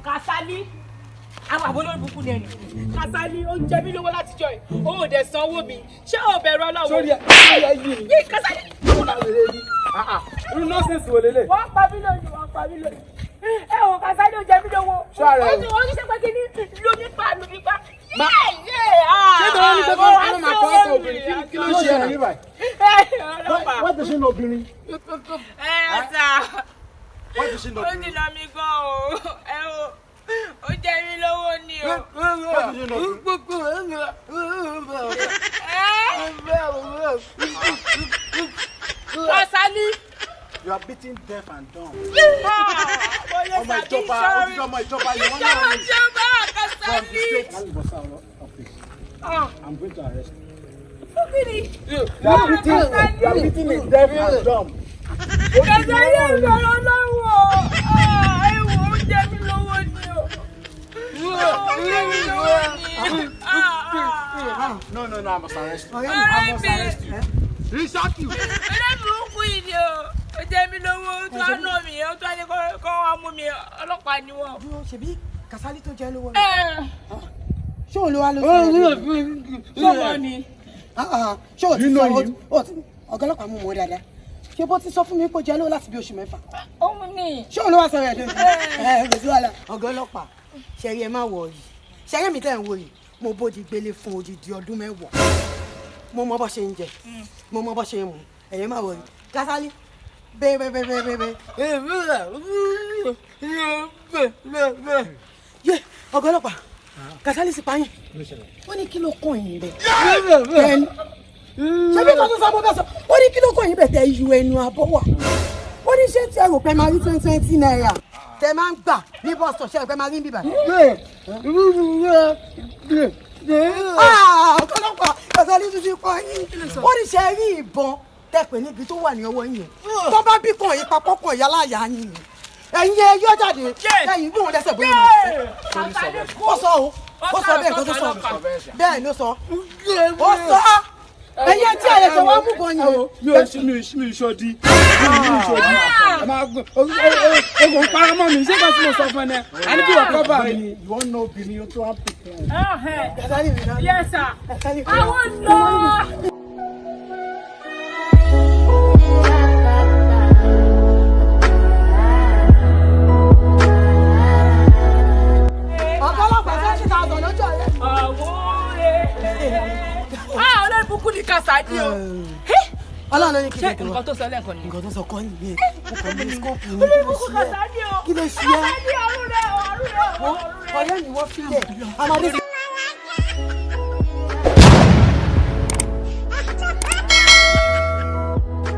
Kàsálí, àwọn àbọ̀ olórí burúkú ni ẹni. Kàsálí, ó ń jẹ mí lówó látijọ́ yìí, ó ò dẹ̀ sanwó mi. Ṣé o bẹ̀rù Ọlọ́run? Sórí ẹ, sórí ẹ yìí ni. Yé, Kàsálí. Ó máa wèrè ni. Irú nonsense wo lélẹ̀? Wọ́n pa mí lónìí, wọ́n pa mí lónìí. Ẹ wò, Kàsálí, ó jẹ mí lówó. Ṣọ́ ara ẹ o. Ó ti wọ́n ṣe pé kí ni lómi pa lómi pa. Yé. Ṣé tọ́lá ní pé kí wọ́n máa fọ́ ọkọ̀ obìnrin? Kí ló ṣe ẹ̀ níbàyìí? Ọlọ́pàá. Wọ́n ti ṣe ní obìnrin. Ẹ sà. Wọ́n ti ṣe ní Ó obìnrin. ti nà mí gan o. Ẹ o, ó jẹ mí lówó ni o. Wọ́n ti ṣe ní obìnrin. Kàsálí. You are beating deaf and dumb. Ọmọ Ọmọ ìjọba, odidi ọmọ ìjọba yìí, wọ́n Ìjọba náà ní ìjọba from the Kàsálí. state. Office. I'm going to arrest you. Fún kí ni? You are beating a deaf and dumb. Kàsálí, ẹ̀rọ lọ́wọ́. Ẹ wò, ó jẹ mí lówó ni o. Ó jẹ mí lówó ni. No, no, no, I must arrest you. Ọ̀rẹ́ I must mi. arrest you. He shot you. Olórí burúkú yìí ni o. Ó jẹ mí lówó, ó tún á nà mí, ó tún á ní kó wá mú mi. Ọlọ́pàá ni wọ́n. Dúró, ṣebí Kàsálí tó jẹ́ lówó Ẹ ni? Ṣé òun ló wá ló sọ ẹ́? Sọ́mọ ni. Ṣé o ti You know sọ him? o ti ọ̀gá ọlọ́pàá mú wọn dáadáa? Ṣé bó ti sọ fún mi pé ó jẹ́ lówó láti bí oṣù 6? Òun ni. Ṣé òun ló wá sọ ẹ̀ lójú? Ẹ kò sí wàhálà. Ọ̀gá ọlọ́pàá, ṣẹ̀rí, ẹ má wọ̀ yìí. Ṣẹ̀rí mi tẹ̀ ń wò yìí, mo bódi gbélé fún odidi ọdún 10. Mo mọ bó ṣe ń jẹ, mo mọ bó ṣe ń mu. Ẹ̀yẹ́ má wọ̀ yìí. Kàsálí, bẹ́ẹ̀ bẹ́ẹ̀ bẹ́ẹ̀ bẹ́ẹ̀ bẹ́ẹ̀. Yé, ọ̀gá ọlọ́pàá, Kàsálí sì pààyàn. Ó ní kí ló kàn yín bẹ́ẹ̀? Ẹnu ṣé bí nǹkan tó sọ mo fẹ́ sọ. Ó ní kí ló kàn yín bẹ́ẹ̀ tẹ iyù ẹnu abọ́ wà? Ó ní ṣé tí ẹ rò pé máa rí 20 ₦20 tẹ máa ń gbà ní bọ́sọ̀, ṣe rò pé máa rí bíbà? Ọ̀pọ̀lọpọ̀, Kàsálí tún ti kọ́ yín. Ó ní ṣe rí ìbọn tẹ pé níbi tó wà ní ọwọ́ yín yẹn, tó bá bí kàn yín papọ̀ kàn yálà yá yín ni ẹ̀yin ẹ yọ jáde, ẹ̀yin gbóhùn lẹ́sẹ̀ bóyá máa ṣe. Ó sọ o, ó sọ bẹ́ẹ̀. Nǹkan tó sọ bẹ́ẹ̀ ló sọ, ó sọ. Ẹ̀yin tí àyẹ̀jọ̀ wá mú gan yẹn. Mi ò ṣe, mi ò ṣòdì, mi ò ṣòdì. Ẹ máa gbọ́ ogun paramọ́ mi. Ṣé kò sí mo sọ fún ẹ a ní kí wọ́n cover mi. You want no obìnrin, you tún á pretend. Kàsálí mi náà. Yes, sir. Kàsálí mi. Àwọn lọ. Ọ̀gá ọlọ́pàá, 20,000 lójú ọ̀rẹ́ mi. Ah, olórí burúkú ni Kàsálí o. Ọlọ́run ló ní kí Ṣé n tètè wá. nǹkan tó sọ lẹ́ẹ̀kan ni? Nǹkan tó sọ kọ́ nìyẹn, mo kàn ní scope ní. Olórí Kí ló burúkú ṣe ẹ́? Kàsálí o. Kí ló ṣe ẹ́? Kàsálí, ọ̀run rẹ̀ o, ọ̀run rẹ̀ o, Wo, ọ̀run rẹ̀ o. ọ̀rẹ́ mi, wọ́n filẹ̀ amadé.